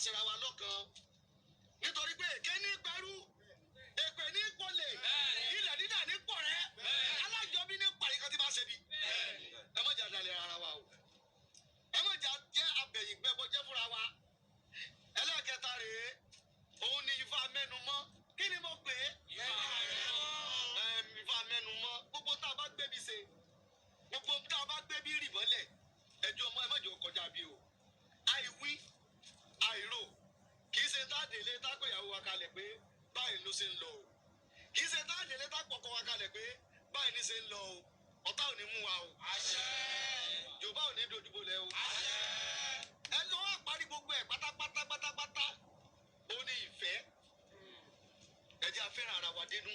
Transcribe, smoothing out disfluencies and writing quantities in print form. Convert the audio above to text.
ṣera wa lọ́kan, nítorí pé èké ní pẹ̀rú, èpè ní pọ̀lẹ̀, ilẹ̀ dídà ní pọ̀rẹ́, alájọbí ní pàrí kan tí bá ṣe bí. Ẹ má jẹ́ àdàlẹ̀ ara wa o, ẹ má jẹ́ jẹ́ abẹ̀yìngbẹ́bọ jẹ́ fúnra wa. Ẹlẹ́ẹ̀kẹta rèé, òun ni ifá mẹ́numọ́. Kí ni mo pè é? Ifá mẹ́numọ́. Gbogbo tá a bá gbébi ṣe, gbogbo tá a bá gbébi rì mọ́lẹ̀, ẹjọ́ ọmọ ẹ má jẹ́ ó kọjá bí o. Àìwí àìrò, kì í ṣe tá a délé tá a pè ìyàwó wa kalẹ̀ pé báyìí ló ṣe ń lọ o, kì í ṣe tá a délé tá a pọkọ wa kalẹ̀ pé báyìí ní ṣe ń lọ o. Ọ̀tá ò ní mú wa o, Yorùbá ò ní dojúbolẹ̀ o. Ẹ lọ́wọ́ parí gbogbo ẹ̀ pátápátá pátápátá, ó ní ìfẹ́. Ẹ jẹ́ a fẹ́ràn ara wa dénú.